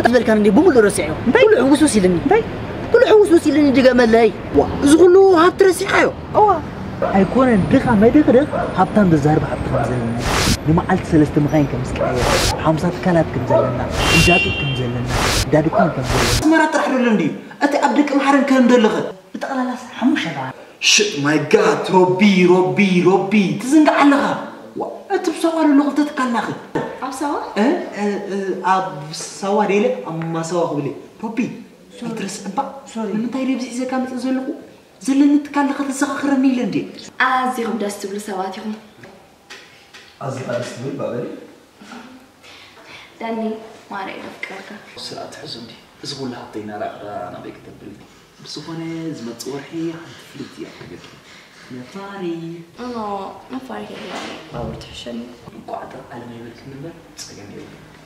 ዝበልካ እንዲ ብምሉእ ረሲዐዮ። እንታይ? ኩሉ ሕውስውስ ኢልኒ። እንታይ? ኩሉ ሕውስውስ ኢልኒ ድገመለይ። ዋ፣ እዚ ኩሉ ሃብቲ ረሲዕካዮ? እዋ። ኣይኮነን፣ ድኻ መደኽደኽ ሃብታም ዘዛርብ ሃብቲ ከም ዘለና። ንመዓልቲ ሰለስተ መኻይን ከም ዝቀያየር፣ ሓምሳ ትካላት ከም ዘለና፣ እንዳ ጡጥ ከም ዘለና፣ እንዳ ድኳን ከም ዘለና። ኣስመራ ጥራሕ ደሎ እንድዩ። እቲ ኣብ ደቂ መሓረን ከም ደለኸ? ብጠቕላላ ሓሙሽተ በዓል። ሽት ማይ ጋድ፣ ሮቢ፣ ሮቢ፣ ሮቢ፣ ትዝንጋዕ ኣለኻ። ዋ፣ እቲ ብሳዋ ደሎ ክልተ ትካል ናኸ? ኣብ ሳዋ? እ፣ እ፣ እ፣ ኣብ ሳዋ ደለ፣ ኣብ ማሳዋ ክብል እየ። ሮቢ፣ ኣይትረስዕ እባ። ሶሪ። ንምንታይ ድየ ኣብዚ ሒዘካ መፅእ ዘለኹ? ዘለኒ ትካል ኸተዘኻኽረኒ ኢለ እንድየ። ኣዚኹም ደስ ትብሉ ሰባት ኢኹም። ኣዚኻ ደስ ትብል ባበሊ። ዳኒ፣ ማራ እየ ዘፍቅረካ። ስርዓት ትሕዙ እንዲ። እዚ ኩሉ ሃብተይ እናራቕዳ ናበይ ክተብል? ብዝኾነ፣ ዝመጽእ ወርሒ ሓንቲ ፍልይቲ እያ ክትብል። ነፋሪ። እሞ፣ ነፋሪ ከይትብለኒ፣ ባቡር ትሕሸኒ። እንቋዕ ጥርዓለም ኣይበልክኒ እምበር፣ ጸገም የብሉን።